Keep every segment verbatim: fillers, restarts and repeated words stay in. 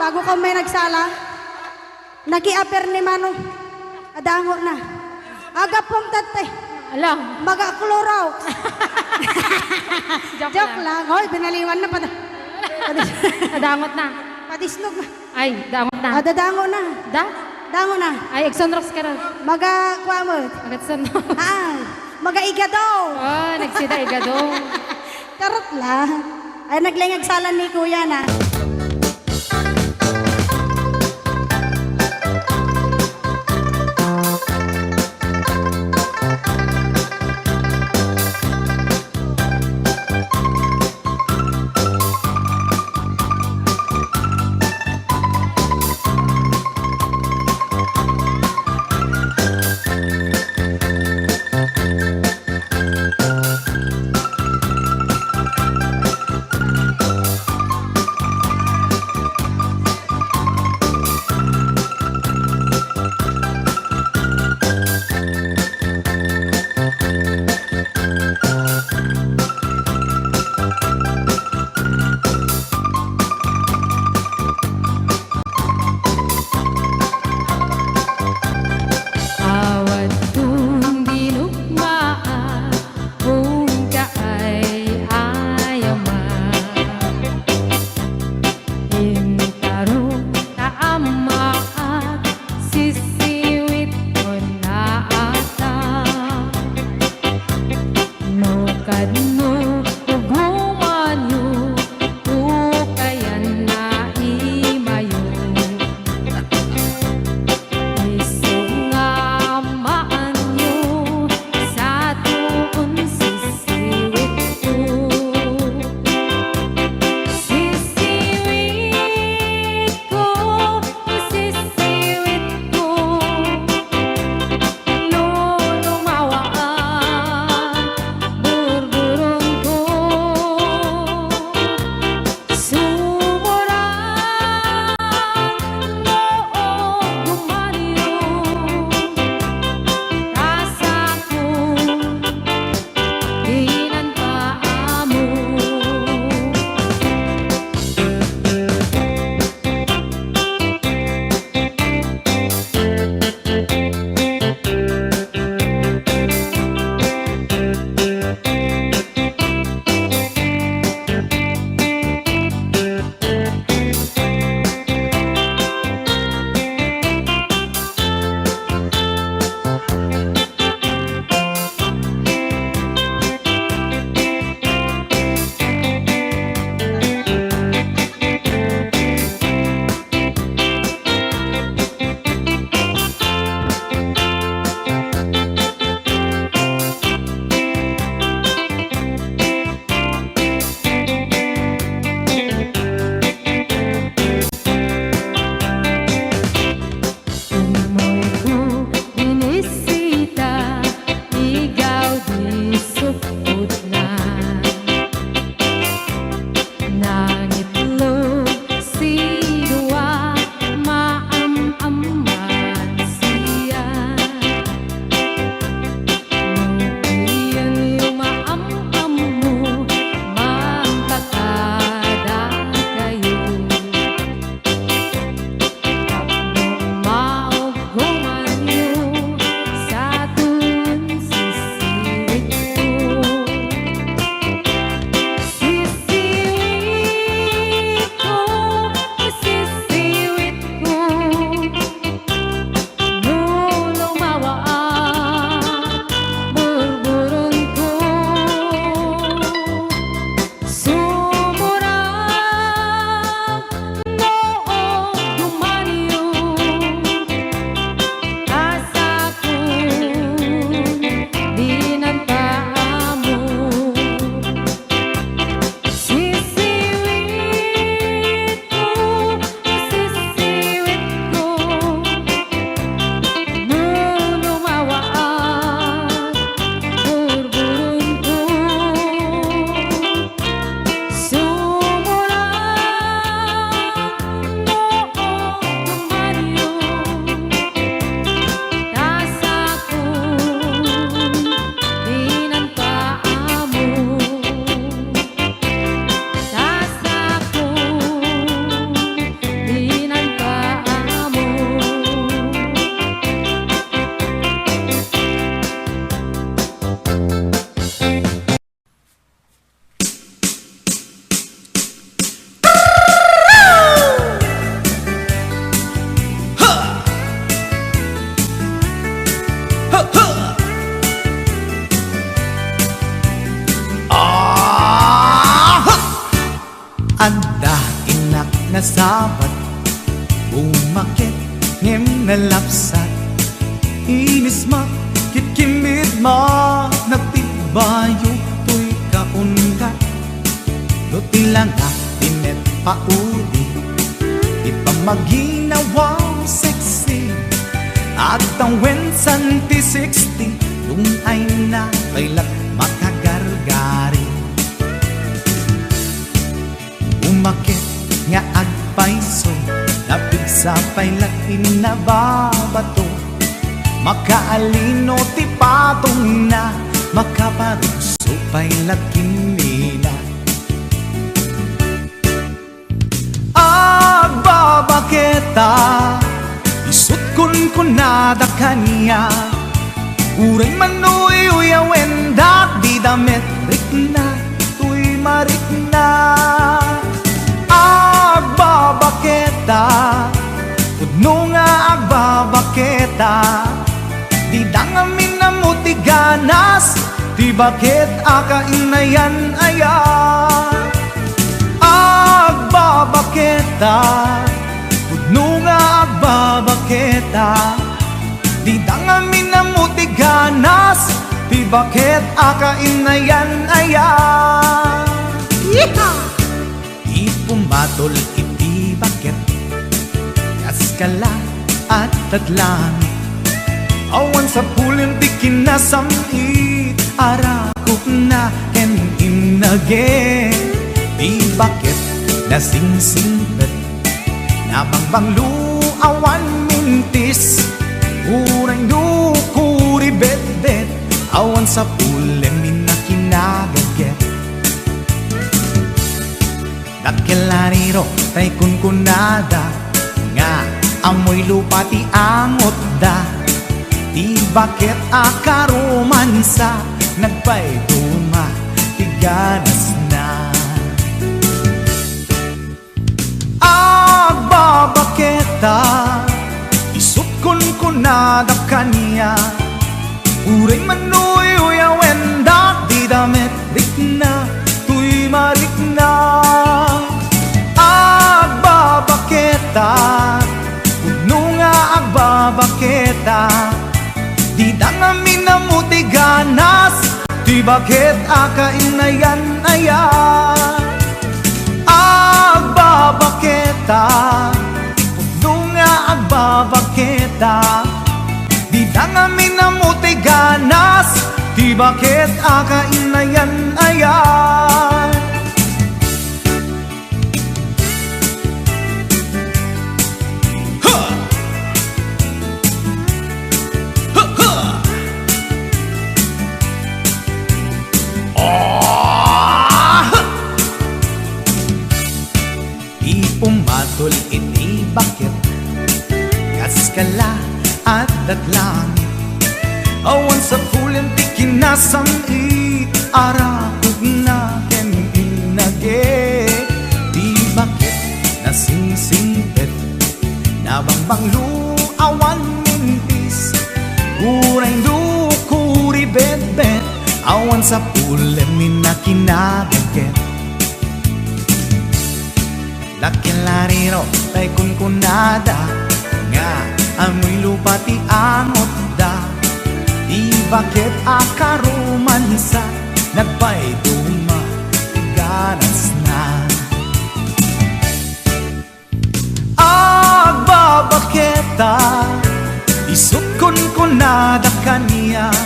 Bago ka may nagsala, nakiaper ni Mano. Adango na. Agapom tatay. Ala. Maga Clorox. Joke Joke lang. lang. Hoy, binaliwan na pada. Padis- Nadangot na. Padisnog na. Ay, dangot na. Ah, dadango na. Da? Dango na. Ay, agsunrox ka ron. Maga, kuha mo. Agsunrox. Ah, maga igado. Oh, nagsida igado. Charot lang. Ay, naglengag salan ni Kuya na. Aha! Adda innak nasabat, bumaket ngem nalapsat. Inismak ket kimmidma, nagtibbayo toy kaundat. No ti langak ti met pauli, ti pammaginawa sexy, agtawen santi sixty, dun ay na pay la makagargari. Umaket nga agpayso, napigsa pay la ti nababato. Makaalino ti patongna, makaparugso pay la kimmina. Agbabaketa, isut' kunkunada kaniak, uray man uyuyawen, dagiti damet rikna, toy marikna. Agbabaketa, pudno nga agbabaketa, dida ngamin ammo ti ganas, ti baket a kainayan-ayan. Agbabaketa, pudno nga agbabaketa, dida ngamin ammo ti ganas, ti baket a kainayan-ayan. Yeehaw! Ipumatol iti baket, kas kala, addat langit. Awan sapulem ti kinasam-it, arakupna ken innage. Ti baket nasingsingpet, nabangbanglo, awan mintis. Uray no kuribetbet, awan sapulem inna kinagaget. Dakkel a riro tay kunkunada nga ammoy lupa ti angotda. Ti baket a karomansa, nagpaiduma ti ganasna. Agbabaketa, isut' kunkunada kaniak, uray man uyuyawen, dagiti damet rikna, toy marikna. Agbabaketa, pudno nga agbabaketa, dida ngamin ammo ti ganas, ti baket a kainayan-ayan. Agbabaketa, pudno nga agbabaketa, dida ngamin ammo ti ganas, ti baket a kainayan-ayan. Ha! Ha, ha! Ah! Ipumatol iti baket, kas kala, addat langit. Awan sapulem ti kinasam-it, arakupna ken innage. Ti baket nasingsingpet, nabangbanglo, awan mintis. Uray no kuribetbet, awan sapulem inna kinagaget. Dakkel a riro tay kunkunada nga ammoy lupa ti angotda. Ti baket a karomansa, nagpaiduma ti ganasna. Agbabaketa, isut' kunkunada kaniak,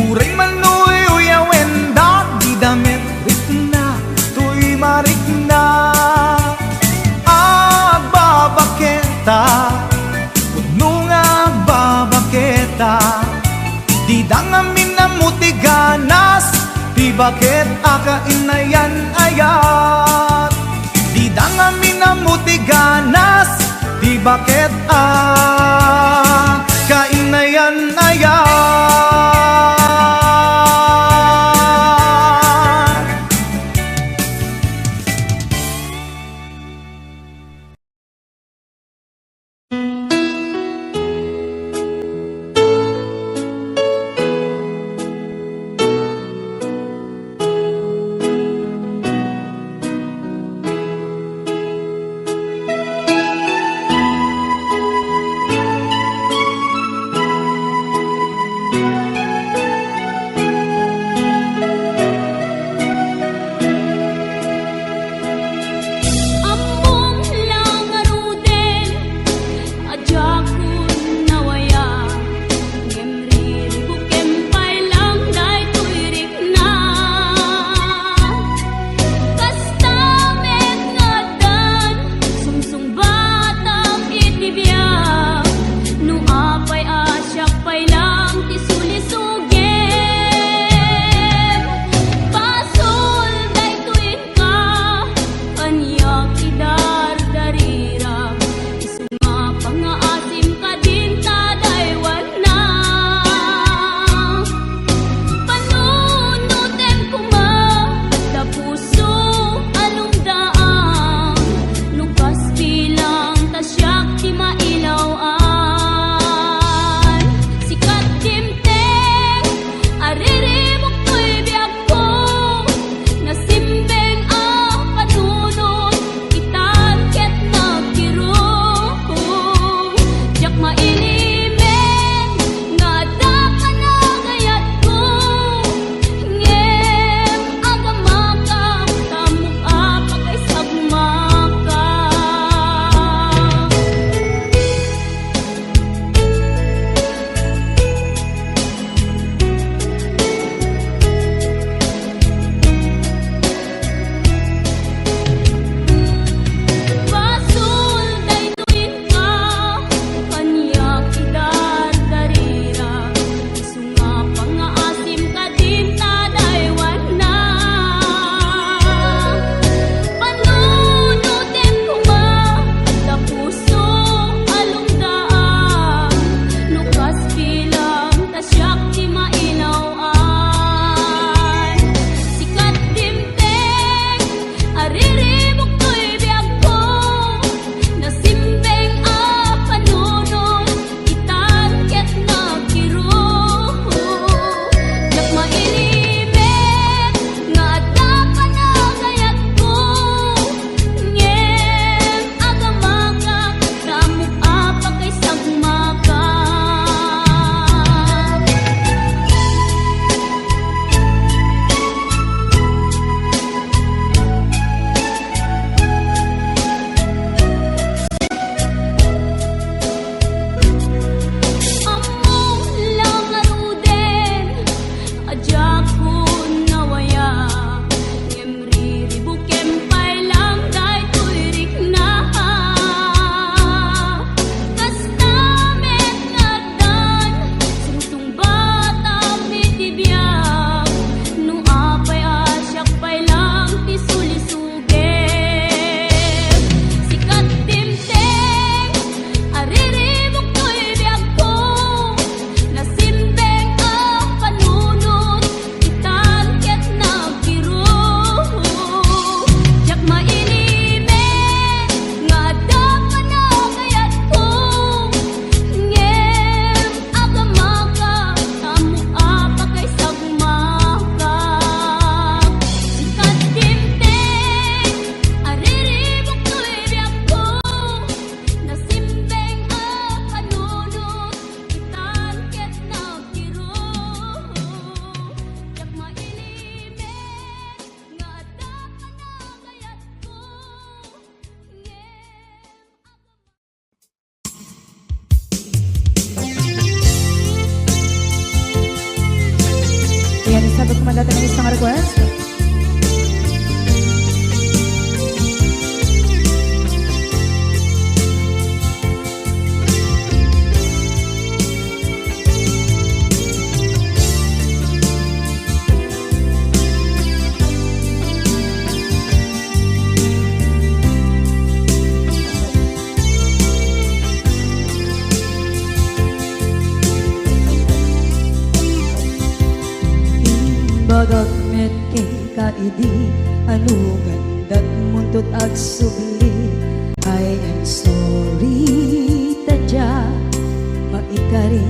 uray man uyuyawen, dagiti damet rikna, toy marikna. Agbabaketa, pudno nga agbabaketa, dida ngamin ammo ti ganas, ti baket a kainayan-ayan. Dida ngamin ammo ti ganas, ti baket a kainayan-ayan. Manda tayo sa request. Imbagak met kenka idi, ano gandat muntot agsubli. I am sorry, ta dia maikari.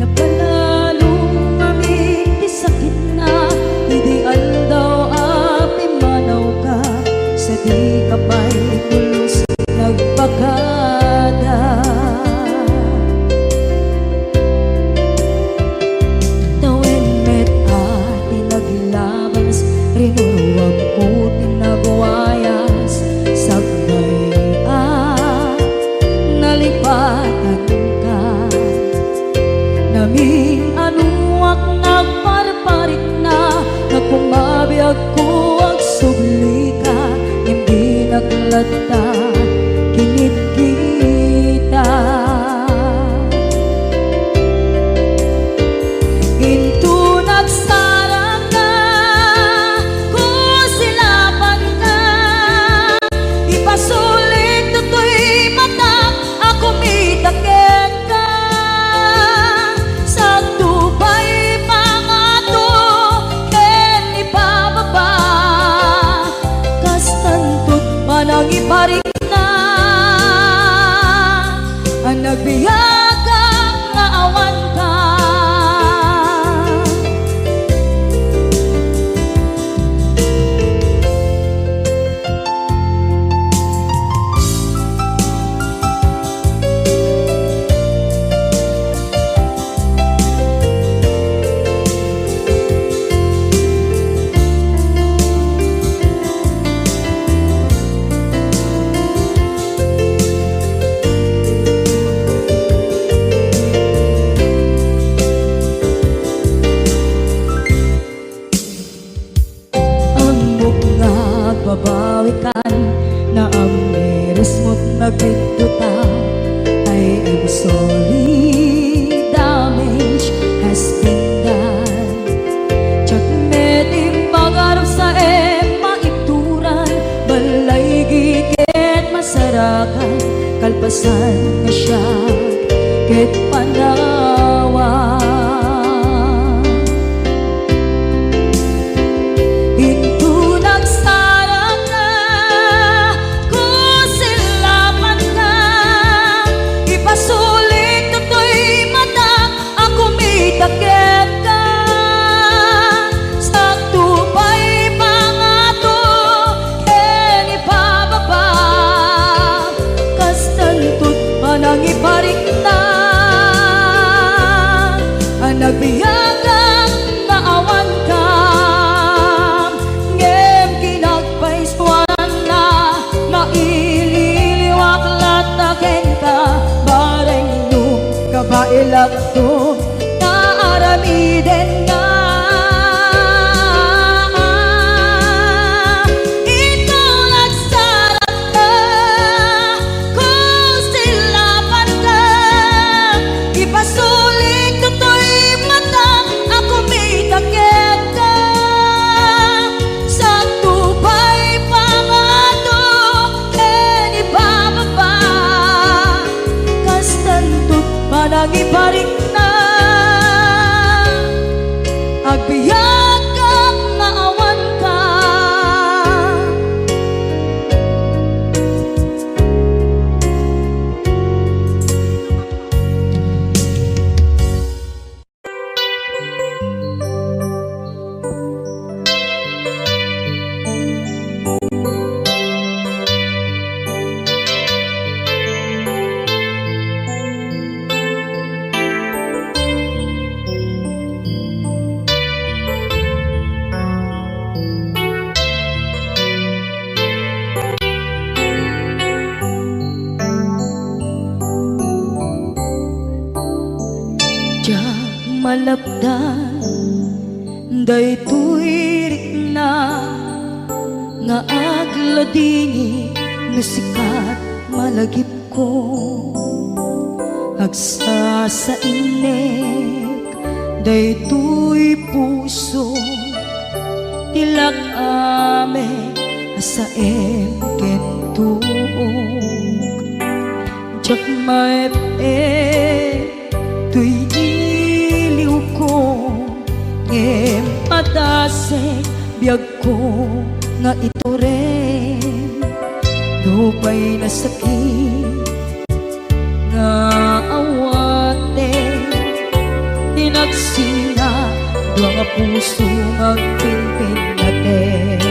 Napanalo ngamin ti sakitna, idi aldaw a pimmanawka, sa dika pay pulos nagpakada. Tawen met a ti naglabas, rinuruam ko ti nagwayas, sakbay a nalipatanka. Namin-anoak nagparparikna, nga kumabiagko agsublika, ngem dinak latta kinitkita. Inton agsarangka, kusilapanka, ipasulik toy matak a kumita kenka. Sakto pay pangato ken ipababa, kastanto ti panangiparikna a nagbiagak nga awanka. Ammok nga agbabawikan, naammirismot nagbiddota. I am sorry, damage has been done. Diak met impagarupsaem maituran, balaygi ket masarakan, kalpasan nga siak ket panawan. Inton agsarangka, kusilapanka, ipasulik toy matak a kumita kenka. Sakto pay pangato ken ipababa, kastanto ti panangiparikna a nagbiagak nga awanka. Ngem kinagpaisuanna, maililiwak latta kenka, bareng no kabaelakto nga aramidenna. Inton agsarangka, kusilapanka, ipasulik toy matak a kumita kenka. Sakto pay pangato ken ipababa, kastanto ti panangiparikna, agbiagak nga awanka. Diak malapdan Daytoy rikna nga agladingit no sika ti malagipko. Agsasainnek daytoy puso ti lak-amek a saem ken tuok. Diak maep-ep toy iliwko, ngem padasek biagko nga itured. Nupay nasakit nga awaten, inagsina dua nga puso nga agpinpinnaten.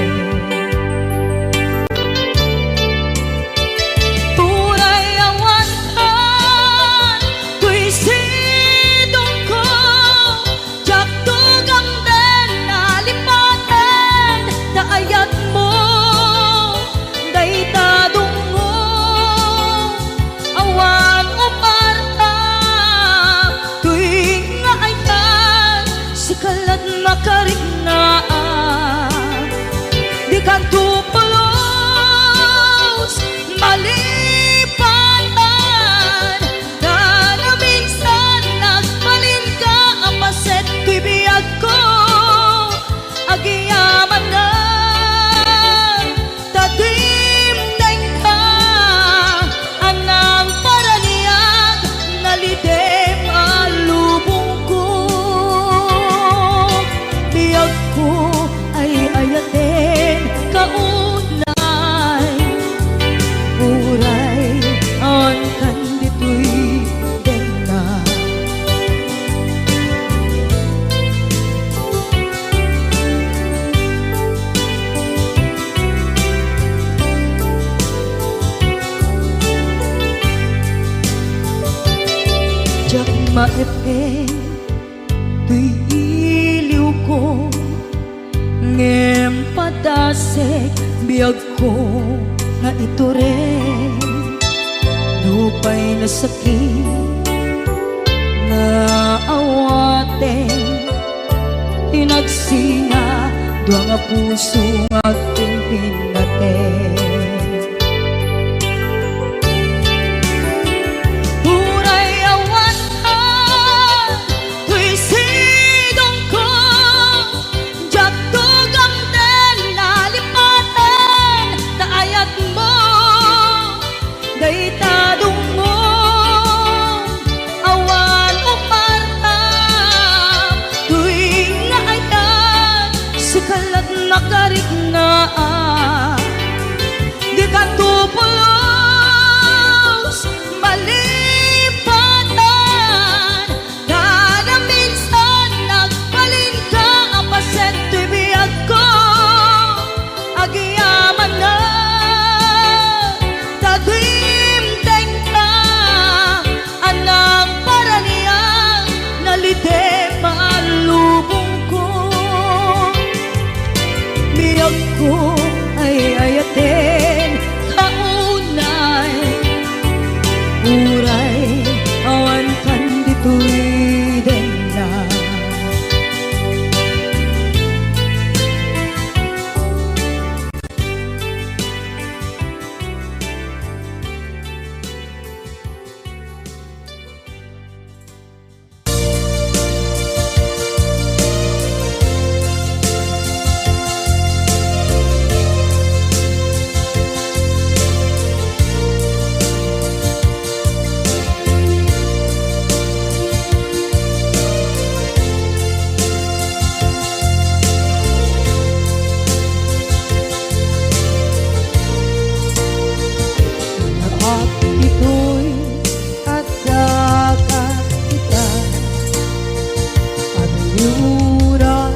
Uray awan kan toy sidongko, diak tugamden a lipaten ta ayatmo dayta dungngo. Awan umarta toy nga ayat, sika la't makariknaan. Dikanto pulos malipatan, ta naminsan nagbalinka a paset toy biagko. Agyamanak ta dimdengka a nangparaniag, nalidem a lubongko. Biagko ay ayaten kaunay, uray awan kan ditoy denna. Diak maep-ep toy iliwko, ngem padasek biagko nga itured. Nupay nasakit nga awaten, inagsina dua nga puso nga agpinpinnaten. Uray awan ka toy sidongko, diak tugamden a lipaten ta ayatmo dayta dungngo. Awan umarta toy nga ayat, sika la't makariknaan. Dikanto pulos malipatan, ta naminsan nagbalinka a paset toy biagko. Agyamanak ta dimdengka a nangparaniag, nalidem a lubongko. Biagko ay ayaten kaunay, uray awan kan ditoy denna. Naap ditoy adda kat ita, anuyoran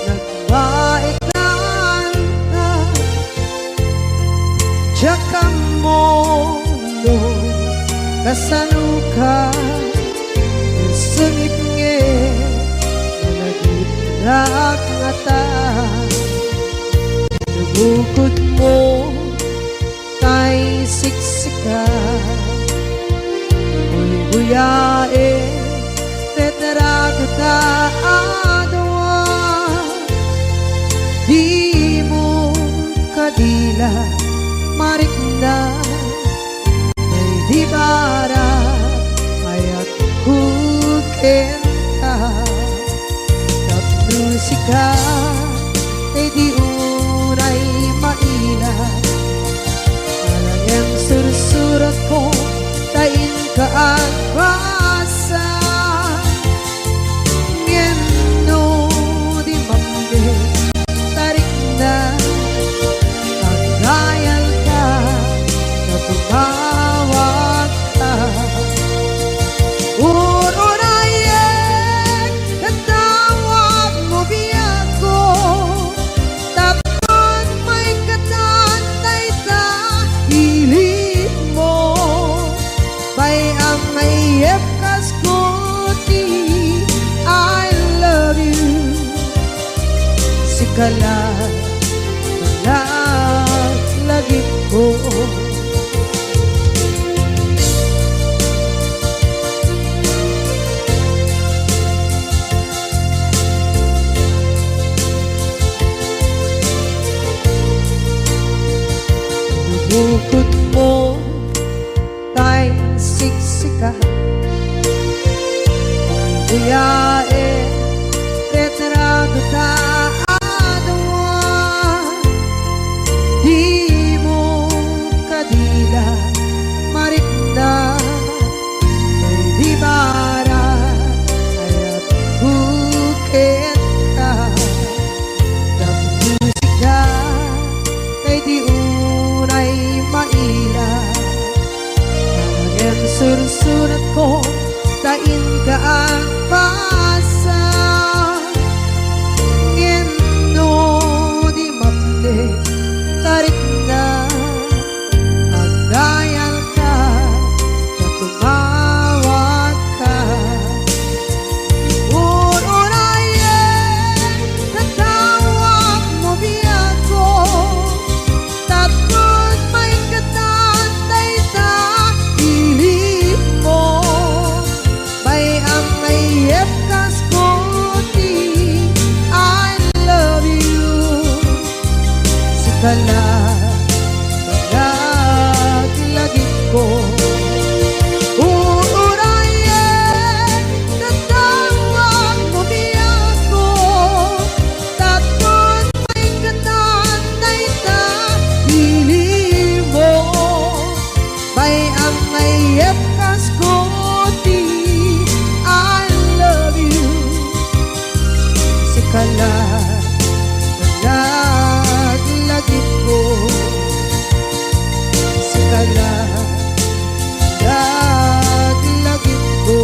nagbaekan ta. Diak ammo no kasanoka, sungit ngarud malagipnak ngata. No bukodmo tay siksika, guyguyaen ti retrato ta a dua. marikna, daydi barag, ayatko kenka. Tapno sika, daydi unay maila. Ala nga sursuratko, ta inka agbasa. Ngem no di mapne, ta rikna, agdayalka, ta tumawagka. Ur-urayek, ket tawagmo biagko, tapno maikatan dayta ilinmo. Bay-am nga iyepkasko ti I love you. Sika la, laglagipko. Bukod mo tay siksika. Uyae, retrato ta adua. Dimo kadila, marikna, daydi barag, ayatko kenka. Tapno sika, daydi unay maila. Ngem sursuratko, ta inka agbasa. Ngem no di mapne, ta rikna, agdayalka, ta tumawagka. Ur-urayek, ta tawagmo biagko, tapno maikatan dayta ilinmo. Bay-am nga iyepkasko ti I love you. Sika la, laglagipko. Ur-urayek, ta tawagmo biagko, tapno maikatan dayta ilinmo. Bay-am nga iyepkasko ti I love you. Sika la, laglagipko. Sika la, laglagipko.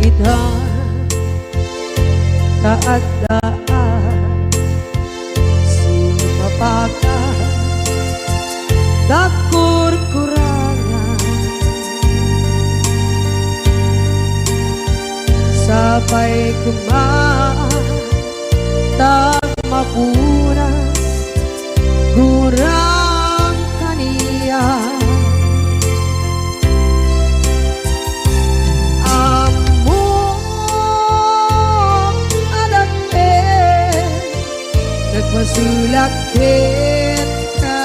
Ita, ta adda a sumapaka, dagkurkuranga. Sapay koma ta mapunas, gurang kaniak. Ammok a dakkel, nagpasulak kenka.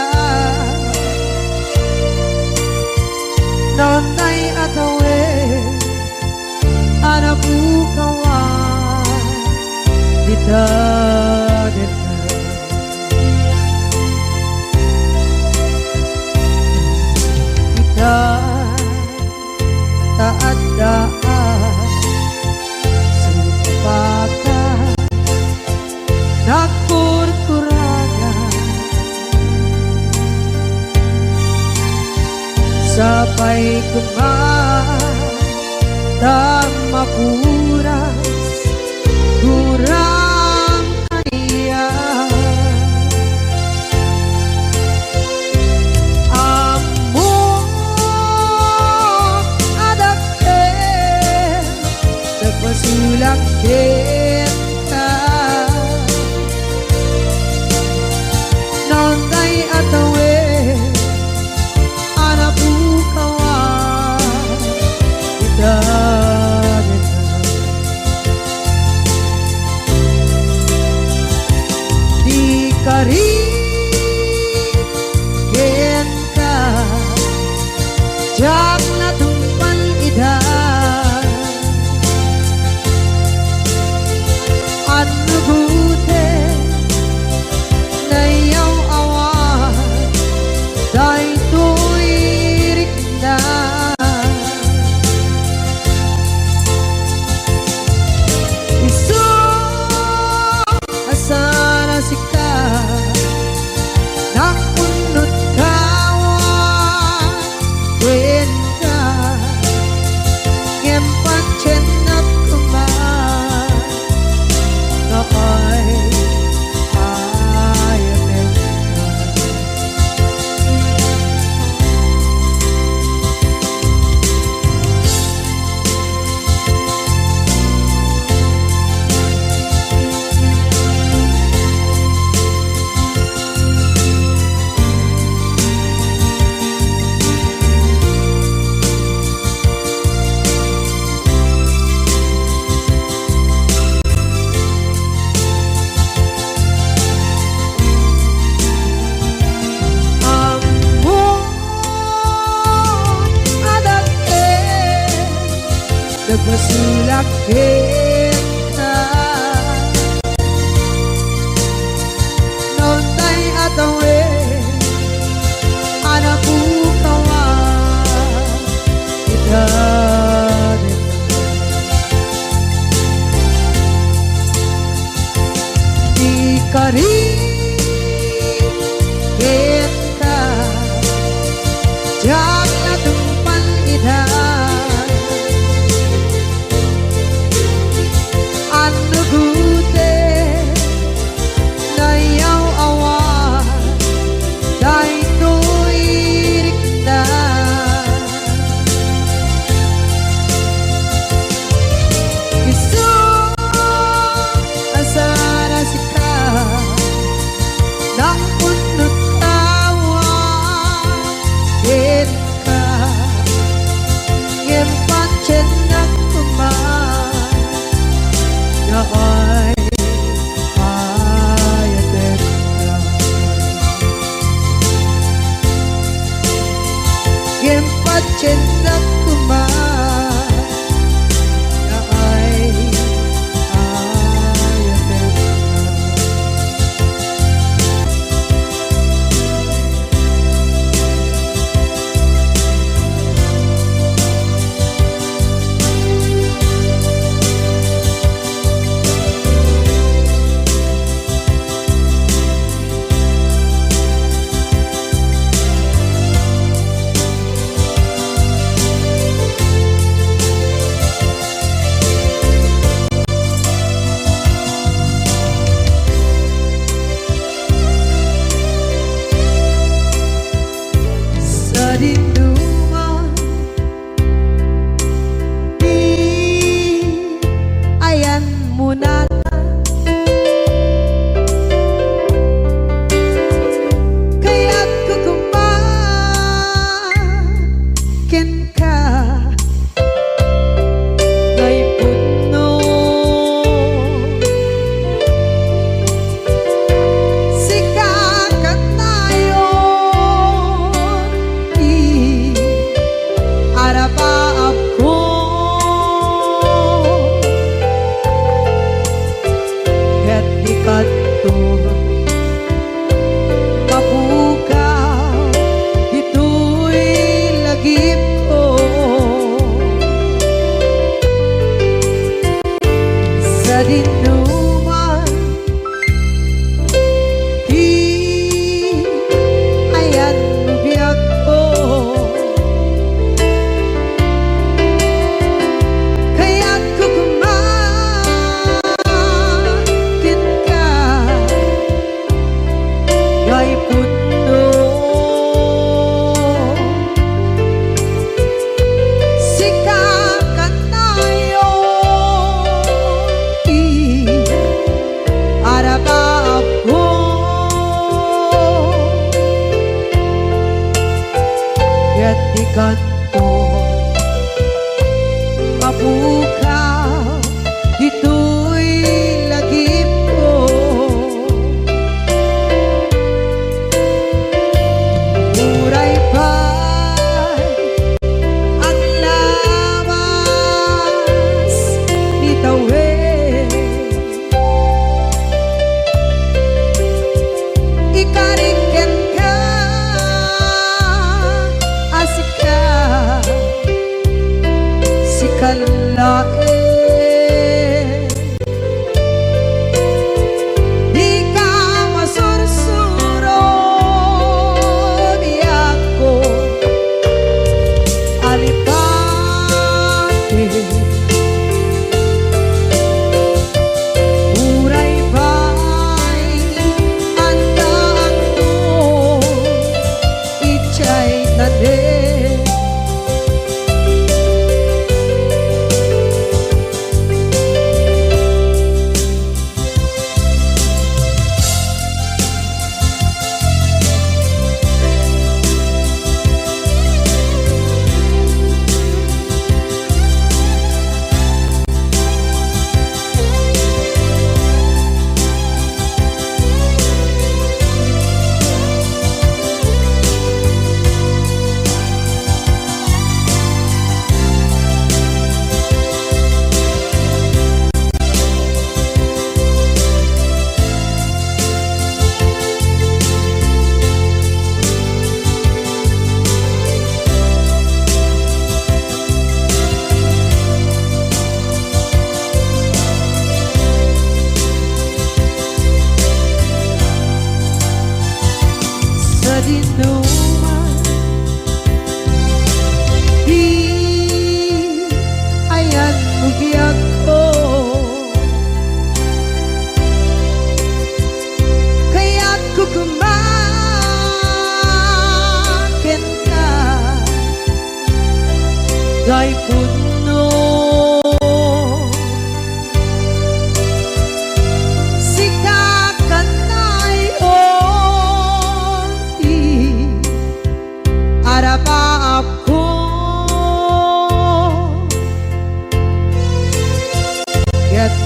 Nantay a tawen, a napukawan dita dita. Ita, ta adda a sumapaka, nagkurkuranga. Sapay koma ta mapuras, gurang kaniak. Ammok a dakkel, nagpasulak kenka. Nantay a tawen, Masulak kenka. Naunay a tawen a napukawan ita. Ikarik kenka, diak la tungpal ita. Annugoten, nayaw-awan daytoy rikna. Isu a saan a sika, nangpunot awan kenka, ngem patiennak koma nga ay-ayatenka. Ngem patiennak koma nga ay-ayatenka. Sadinoman ti ayanmo natan, kayatko koma kenka nga ipudno. Sika kanayon ti arabaabko, ket dikanto mapukaw ditoy lagipko. Sadinoman ti ayanmo biagko, kayatko koma kenka nga ipudno. Sika kanayon ti arabaabko, ket dikanto mapukaw ditoy lagipko. Uray pay aglabas ni tawen, ikarik kenka a sika, sika laeng. Dika masursuro, biagko a lipati. Uray pay adda anto idiay tanem.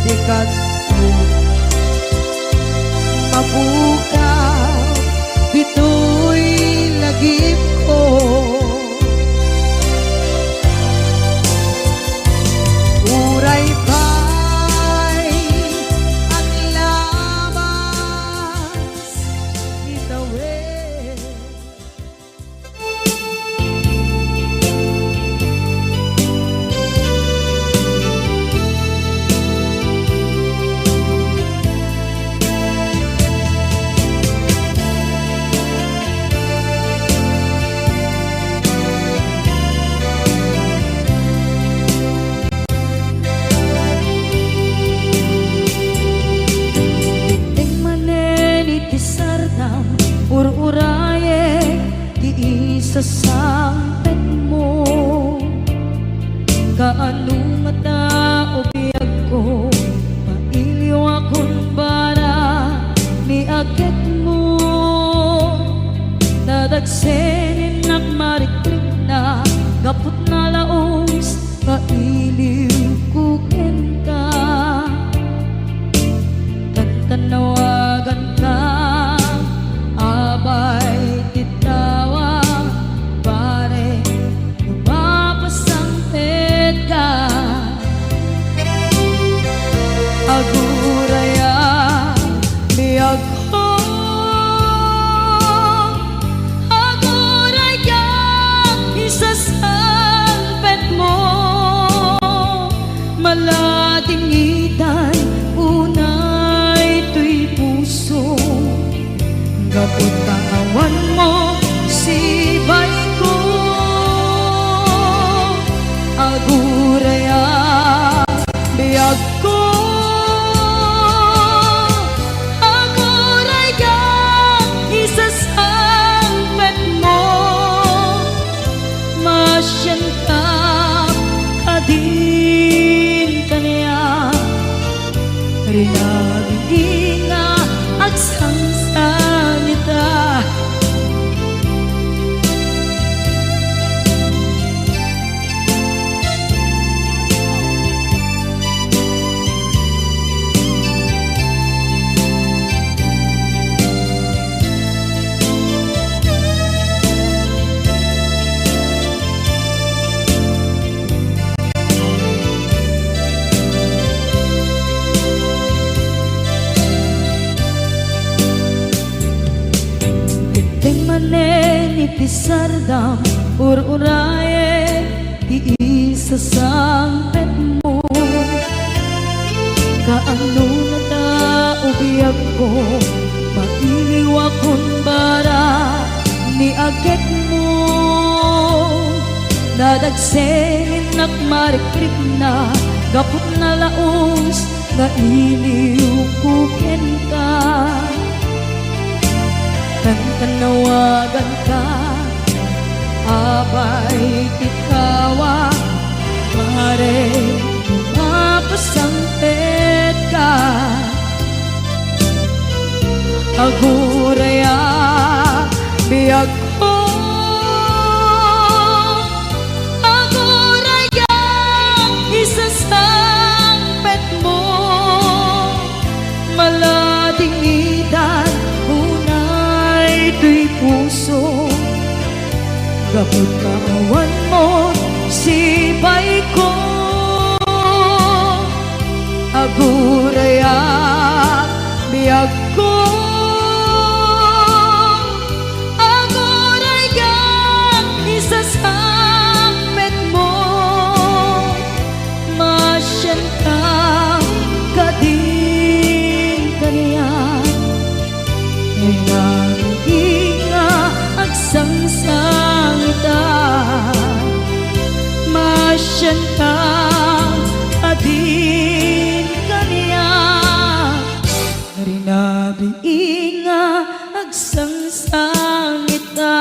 ti katmo. Mapukaw ditoy lagipko. Uray pay aglabas itawen. Dimteng manen iti sardam, ur-urayek ti isasangpetmo. Kaano ngata, o biagko, mailiwakon para ni agekmo. Nadagsen innak marikrikna, gapu ta nalaus nga iliwko kenka. Tantannawaganka, abay ti tawag, pare, no mapasangpetka. Aguraya, biagko, aguraya, isasangpetmo. Maladingitan unay toy puso, gapu ta awanmo sibayko. Aguraya, biagko, aguraya, isasangpetmo. Masianka kadin kaniak, rinabii nga agsangsangita. Dimteng manen iti sardam, ur-urayek ti isasangpetmo. Kaano ngata, o biagko, mailiwakon para ni agekmo. Nadagsen innak marikrikna, gapu ta nalaus nga iliwko kenka. Tantannawaganka, abay ti tawag, pare, no mapasangpetka. Aguraya, biagko, aguraya, isasangpetmo. Maladingitan unay toy puso, gapu ta awanmo sibayko. Aguraya, biagko, aguraya, isasangpetmo. Masianka kadin kaniak, rinabii nga agsangsangita. Masianka kadin kaniak, rinabii nga agsangsangita.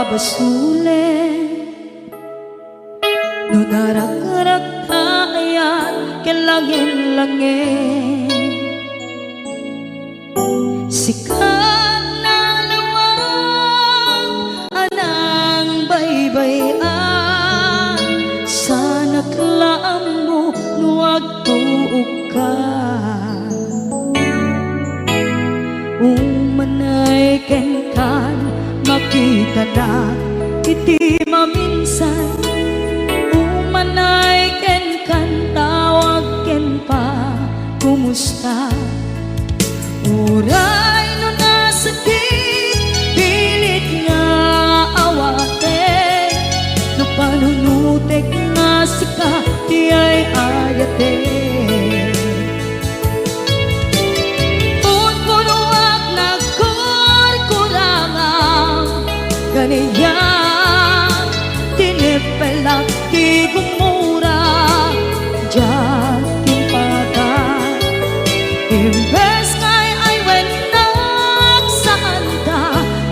babasolen no narakrakta ayat ken langen-langen. Sika nalawag a nangbaybay-an, sanak la ammo no agtuokka. Umanay kenkan, makitanak iti maminsan. Umanay kenkan, tawag ken pa, kumusta? Uray no nasakit, pilit nga awaten. No panunutek nga sika ti ay-ayaten. Punpunoak nagkurkurangam, kaniak, tineppelak ti gumura, diak impaka. Imbes nga ay-aywennak, saanta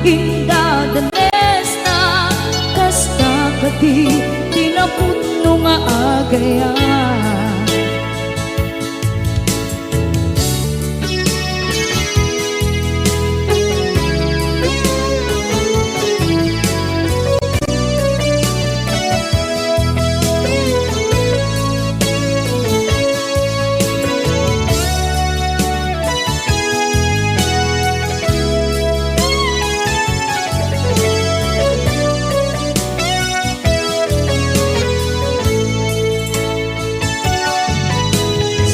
indadanesna, kasta kadi ti napudno nga agayat.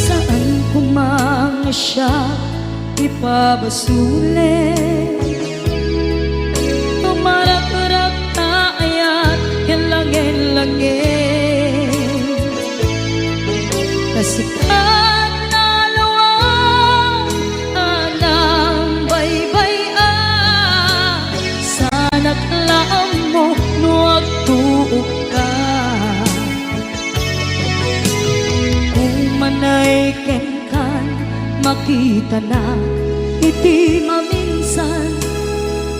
Saan koma nga siak ipabasolen, tumarakrak ta ayat ken langen-langen. Ta sika nalawag a nangbaybay-an, sanak la ammo no agtuokka. Umanay kenkan, makitanak iti maminsan.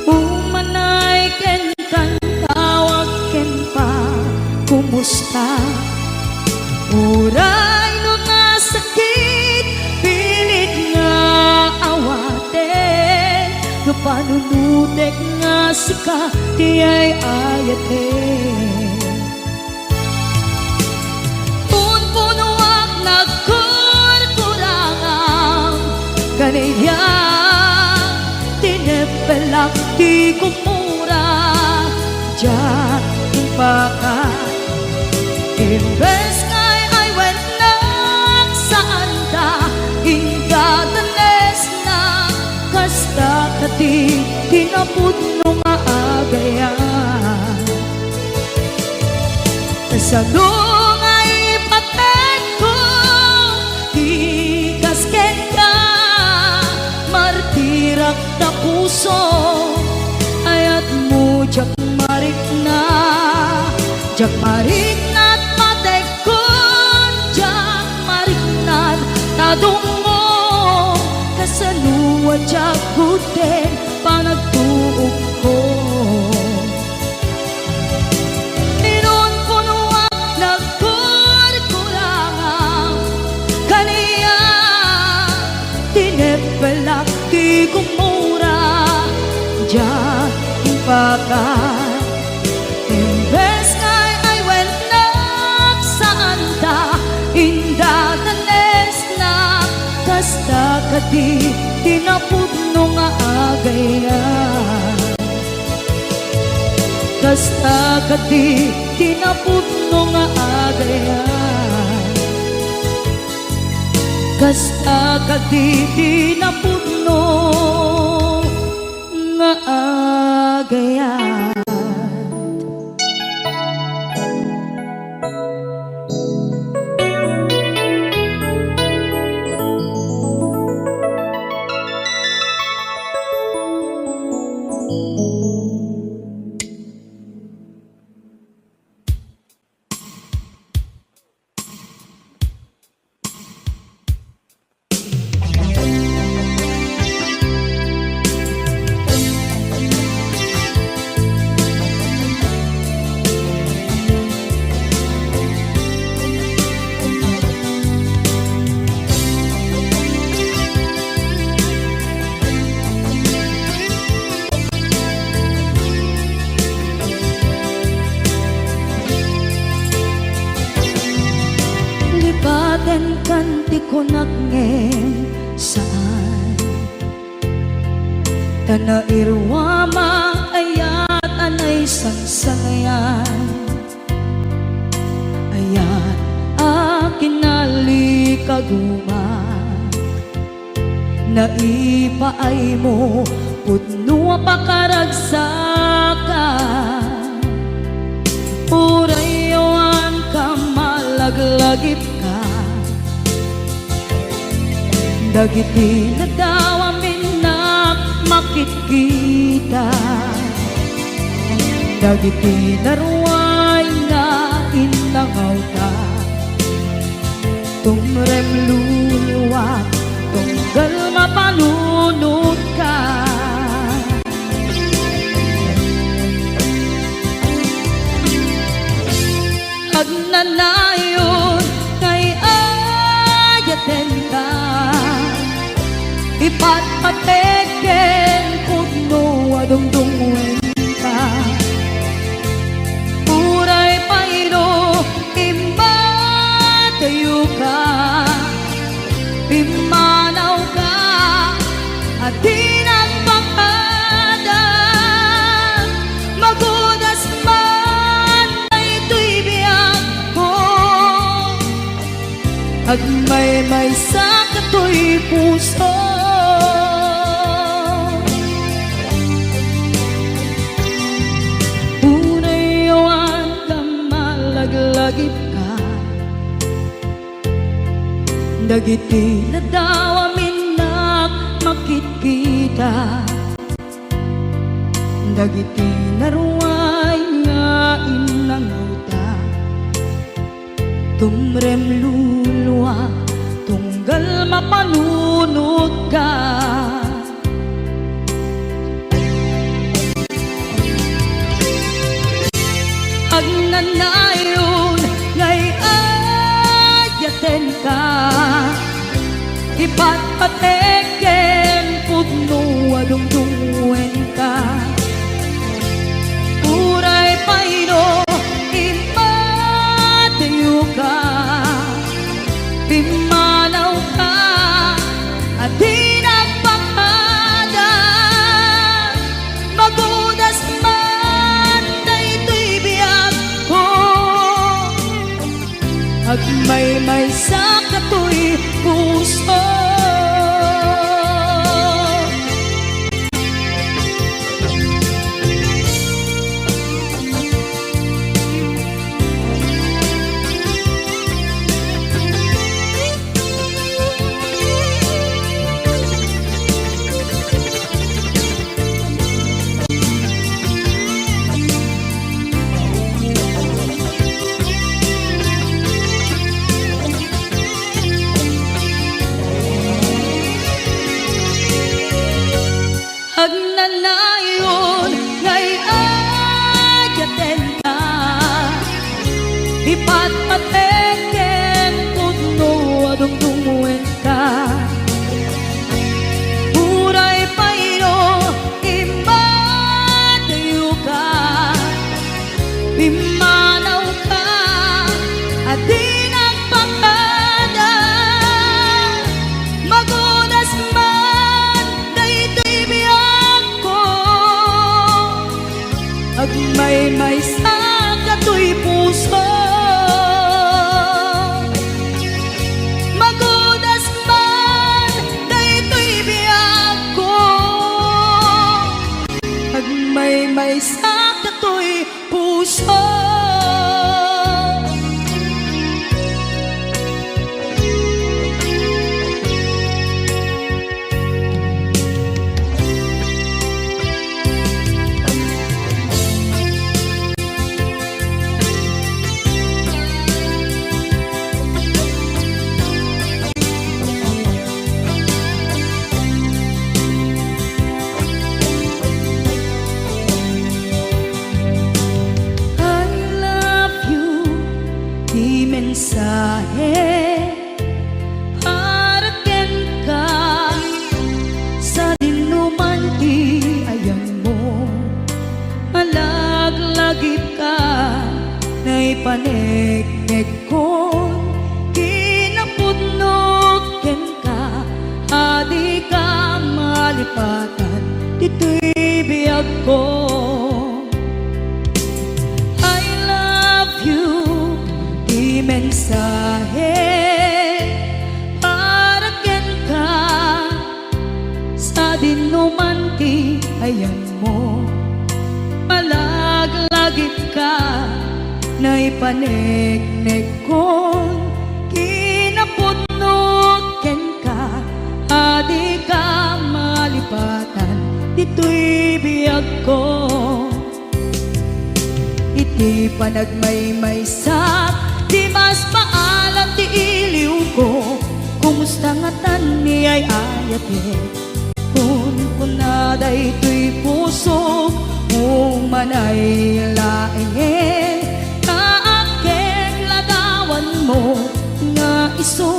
Umanay kenkan, tawag ken pa, kumusta? Uray no nasakit, pilit nga awaten. No panunutek nga sika ti ay-ayaten. Punpunoak nagkurkurangam, kaniak, tineppelak ti gumura, diak impaka. Imbes nga ay-aywennak, saanta indadanesna, kasta kadi ti napudno nga agayat. Kasano nga ipatengko ti kas kenka? Martirak ta puso, ayatmo diak marikna. Diak marikna ta patekkon, diak marikna ta dummo. Kasano a diak gudden panagtuokko? Inunpunoak nagkurkurangam, kaniak, tineppelak ti gumura, diak impaka. Imbes nga ay-aywennak, saanta indadanesna, kasta kadi ti napudno nga agayat. Kasta kadi ti napudno nga agayat. Kasta kadi ti napudno nga agayat. Patenkan ti kunak ngem saan. Ta nairuam a ayat a naisangsangayan. Ayat a kinalikaguma. Naipaaymo pudno a pakaragsakan. Uray awan ka malaglagipka. Dagiti nadawam innak makitkita. Dagiti naruay nga innangawta. Tumrem luluak, tunggal mapanunotka. Agnanayon nga ay-ayatenka, ipatpatek ken pudno a dungdungngoenka. Uray pay no immadayoka, pimmanawka a di nagpakada. Magudas man daytoy biagko, agmaymaysa katoy puso. Uray awan ka malaglagipka. Dagiti nadawam innak makitkita. Dagiti naruay nga innangawta. Tumrem luluak, tunggal mapanunotka. Agnanayon nga ay-ayatenka, ipatpatek ken pudno a dungdungngoenka. Uray pay no immadayoka, pimmanawka a di nagpakada. Magudas man daytoy biagko, agmaymaysa katoy puso. Agnanayon nga ay-ayatenka, ipatpatek ken pudno a dungdungngoenka. Uray pay no immadayoka, pimmanawka a di nagpakada. Magudas man daytoy biagko, agmaymaysa katoy puso. Magudas man daytoy biagko, agmaymaysa katoy puso. I love you, ti mensahe para kenka, sadinoman ti ayanmo, malaglagipka, naipaneknekkon, ti a dika malipatan ditoy biagko. I love you, ti mensahe para kenka, sadinoman ti ayanmo. Malaglagipka, naipaneknekkon kinapudno kenka, a dika malipatan ditoy biagko. Iti panagmaymaysak, dimas paalan ti iliwko. Kumusta ngatan ni ay-ayatek? Kunkuna daytoy pusok, umanay laengen, ta agkekladawanmo nga isu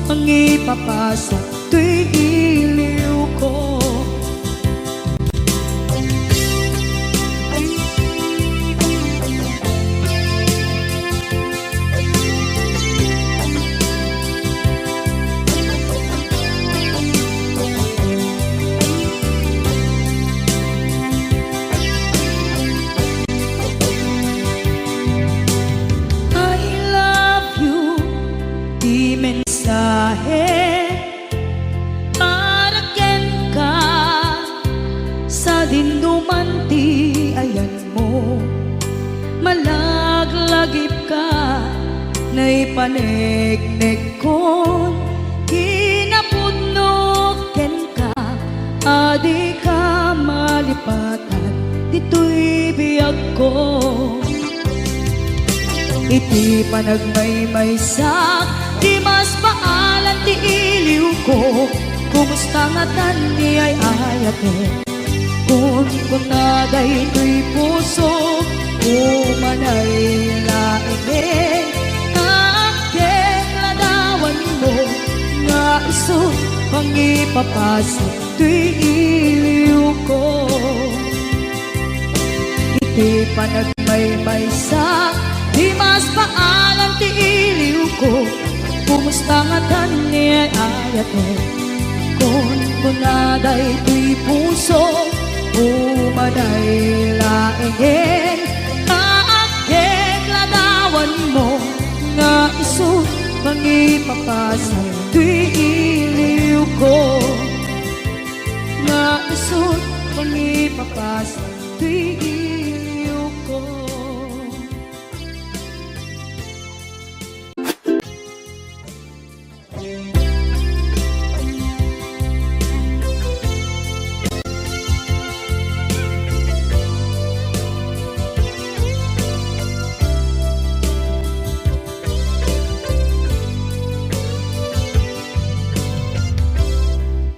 mangipapasak toy iliwko. I love you, ti mensahe para kenka, sadinoman ti ayanmo. Malaglagipka, naipaneknekkon kinapudno kenka, a dika malipatan ditoy biagko. Iti panagmaymaysak, dimas paalan ti iliwko. Kumusta ngatan ni ay-ayatek? Kunkuna daytoy pusok, umanay laengen, ta agkekladawanmo nga isu mangipapasak toy iliwko. Iti panagmaymaysak, dimas paalan ti iliwko. Kumusta ngatan ni ay-ayatek? Kunkuna daytoy pusok, umanay laengen, ta agkekladawanmo nga isu mangipapasak toy iliwko. Nga isu mangipapasak toy iliwko.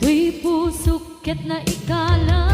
Toy pusok ket naikalang.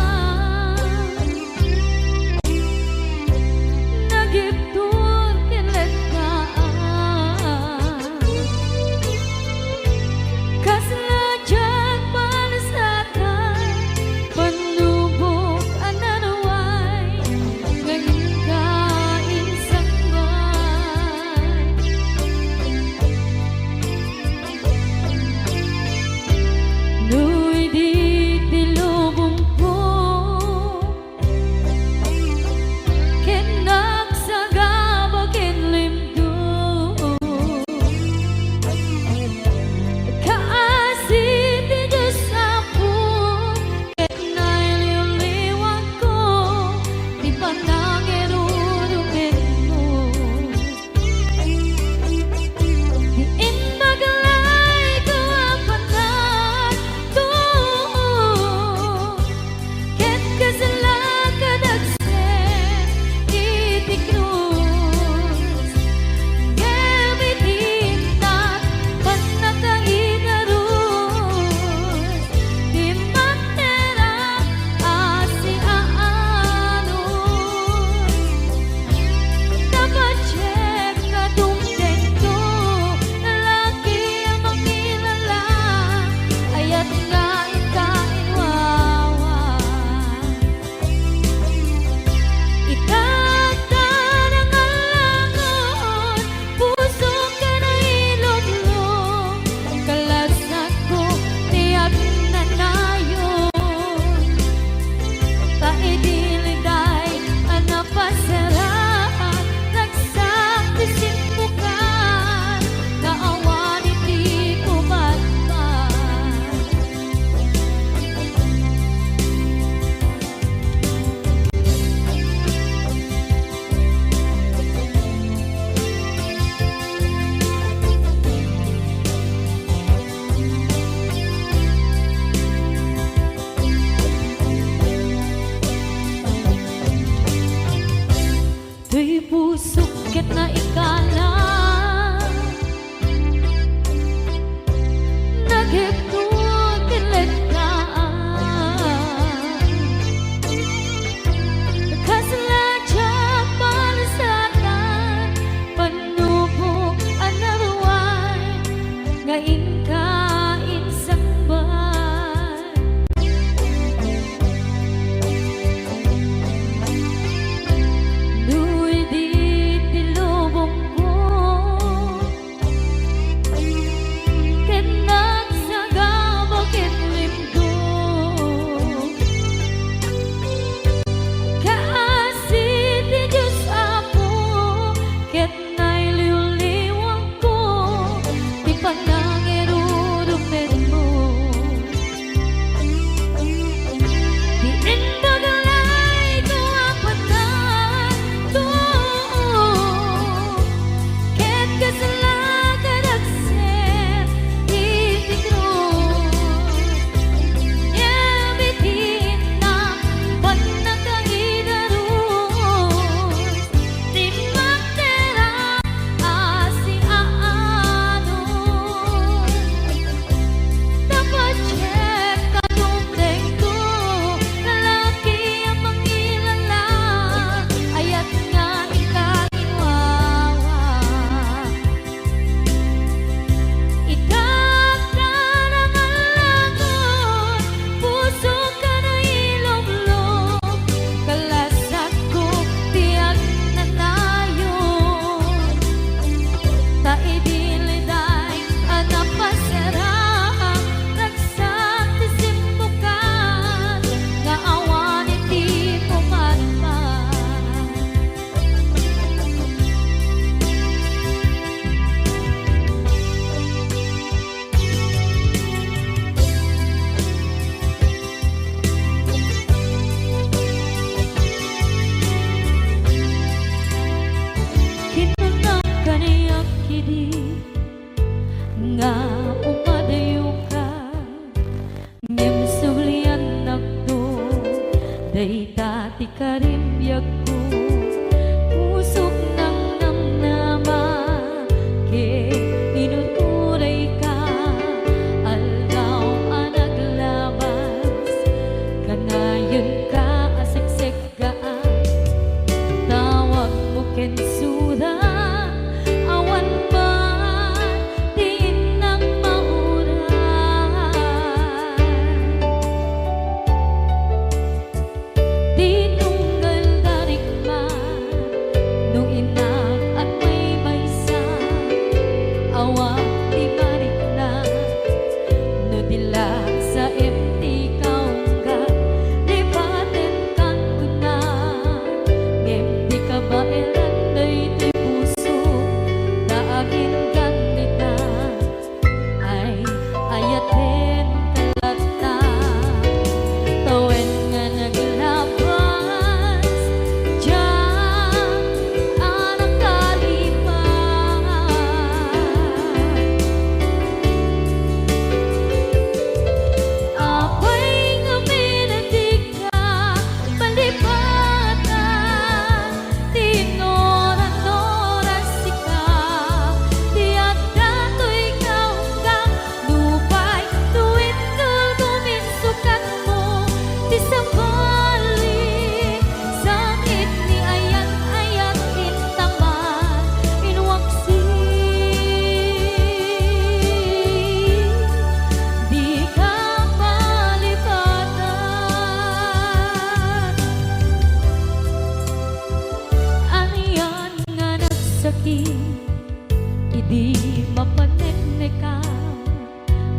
Di mapaneknekan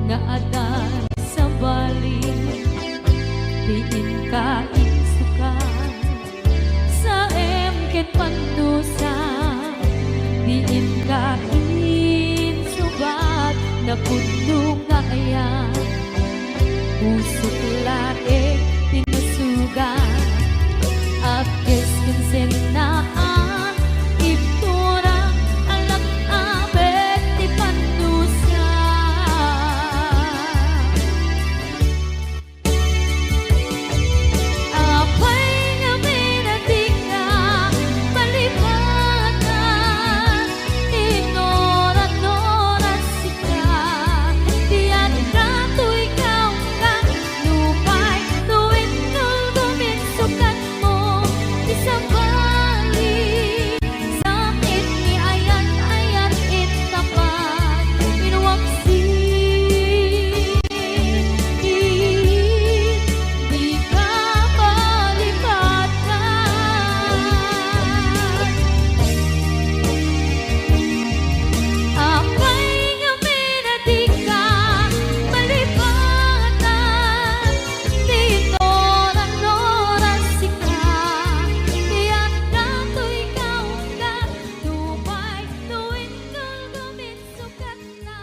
nga adda sabali, ti inka insukat, saem ken pannusa, ti inka insubat, napudno nga ayan. Pusok laeng ti nasugat, agkes ken sennaan, ibtura, alak a met ti pannusa. Apay ngamin a dika malipatan? Inuran-uran sika, diak datoy kaunggan. Nupay no inulgom insukatmo, di sabali, sakit ni ayan-ayan intapat, inwaksin. Dika malipatan. Apay ngamin a dika malipatan? Ti inuran-uran sika, diak datoy kaunggan. Nupay no inulgom insukatna,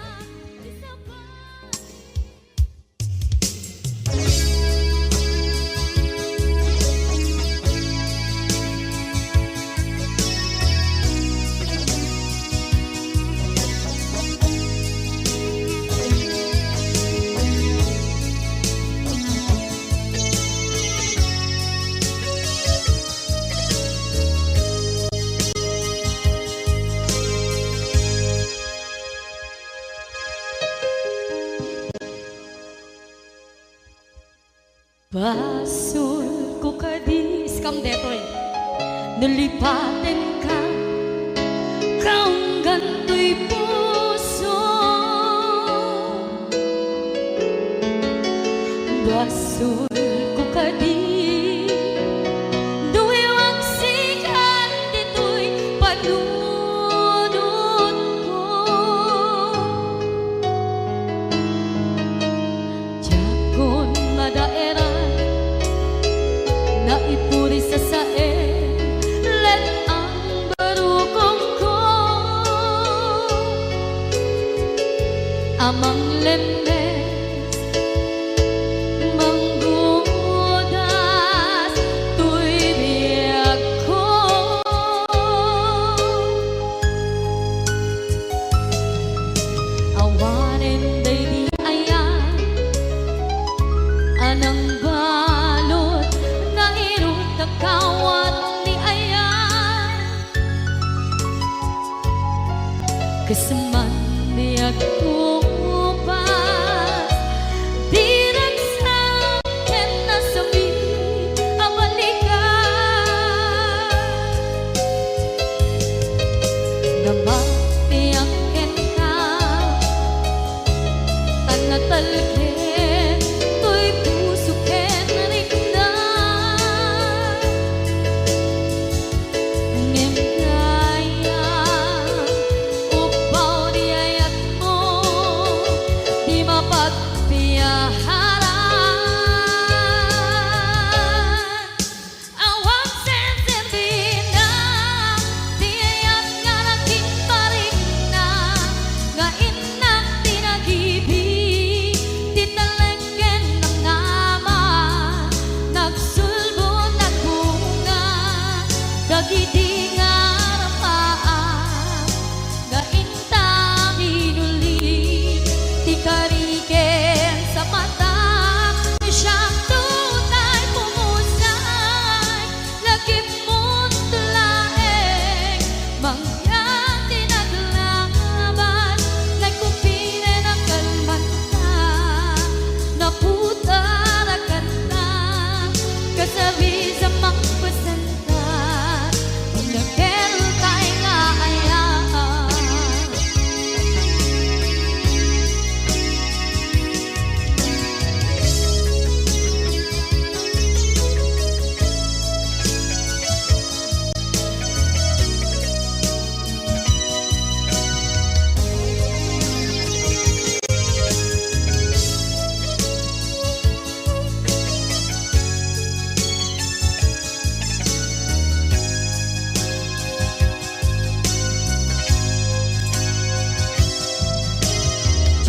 di sabali. Basolko kadi, iskam detoy, no lipatenka, kaunggan toy puso. Basolko kadi, no iwagsikan ditoy panunotko. Diakon madaeran, naipuri sasaen, let-ang barukongko a manglemmes, manggudas toy biagko. Awanen daydi ayan a nangbalud nga irut a kawat ni ayan. Kas man di agkupas, diragsak ken nasakit a balikan. Namatiak kenka, ta natalged toy puso ken rikna. Ngem dayta, upbaw di ayatmo, di mapagpiaharan. Awan senserbina, ti ayat nga nagimparikna.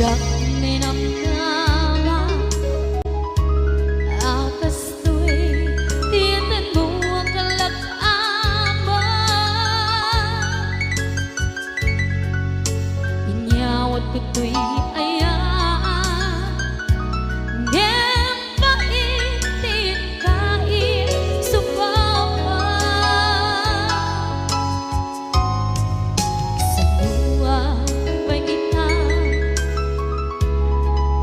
Diak ninamnama a kastoy ti intanmo a kalak-ama. Inyawat ko toy ayat, ngem pait ti inkaisubam. Sangoan pay ita,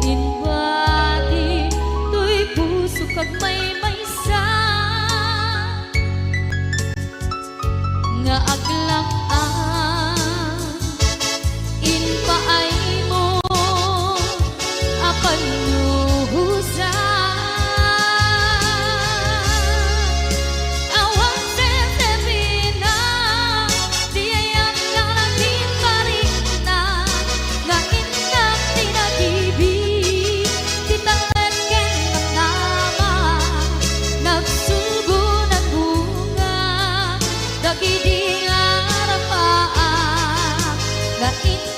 inbati toy pusok agmaymaysa nga aglang-ang impaaymo a pannuhosan. Awan sesebina ti ayat nga naging parikna, nga innak ti nagibi, ti talek ken namnama, nagsulgo, nagbunga, dagidi nga arapaak, nga in-